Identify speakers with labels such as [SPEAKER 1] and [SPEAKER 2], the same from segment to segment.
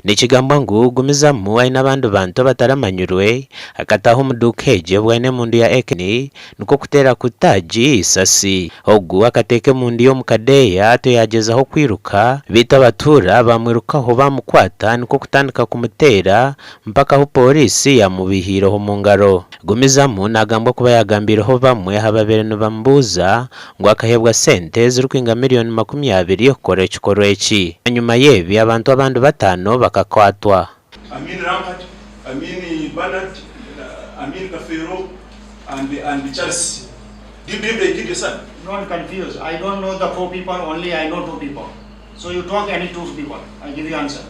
[SPEAKER 1] Nikigambwa ngu Gumizamu aine abandi bantu abataramanyirwe akataaha omu duuka egi obwo aine emundu ya AK nikwo kuteera Kutaagi eisasi. Ogu akateeka emundu ye omu kadeeya atyo yaagyezaho kwiruka beitu abatuura baamwirukaho baamukwata nikwo kutandika kumuteera mpaka ahu pooriisi yaamubihiireho omu ngaro. Gumizamu naagambwa kuba yaagambiireho bamwe aha babaire nibamubuuza ngu akaheebwa sente ezirikwinga miriyoni 20 kukora ekikorwa eki. Bwanyima y'ebi, abantu abandi bataano bakakwatwa.
[SPEAKER 2] Amin Rampart, Amin Bernard, Amin Kafeero and and Charles. Do you believe they killed your son?
[SPEAKER 3] Don't confuse. I don't know the four people, only I know two people. So you talk any two people, I give you answer.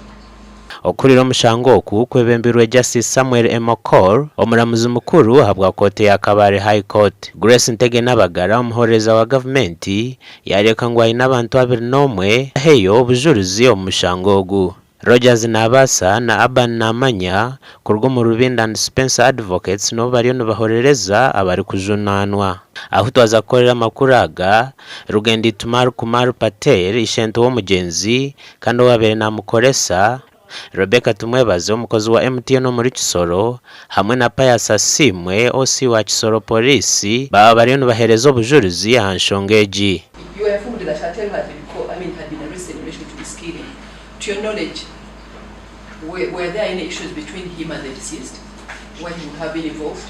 [SPEAKER 1] Okuhurira omushango oku kwebembirwe Justice Samuel Emokor, omuramuzi mukuru ahabwa kooti ya Kabale High Court. Grace Ntege Nabagara, omuhorereza wa gavumenti, yareeka ngu aine abantu 21 aheyo obujurizi omu mushango ogu. Rogers Nabaasa na Aban Namanya kuruga omu Rubinda and Spencer Advocates nibo bariyo nibahorereza abarikujunaanwa. Ahu twaza kukorera amakuru aga, Rugendi Tumar Kumar Patel, ishento w'omugyenzi kandi owaabaire naamukoresa, Rebecca Tumwebaze omukozi wa MTN omuri Kisoro hamwe na Pius Asiimwe, OC wa Kisoro Pooriisi baaba bariyo nibaheereza obujurizi aha nshonga egi.
[SPEAKER 4] You were informed that Atel had been I mean had been arrested in relation to this killing. To your knowledge, were, were there any issues between him and the deceased where he would have been involved?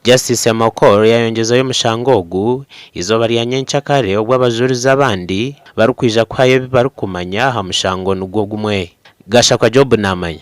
[SPEAKER 1] Justice Emokor yayongyezayo omushango ogu eizooba rya nyencakare obu abajurizi abandi barikwija kuhayo ebi barikumanya aha mushango nigwo gumwe. Gashakwa Job Namanya.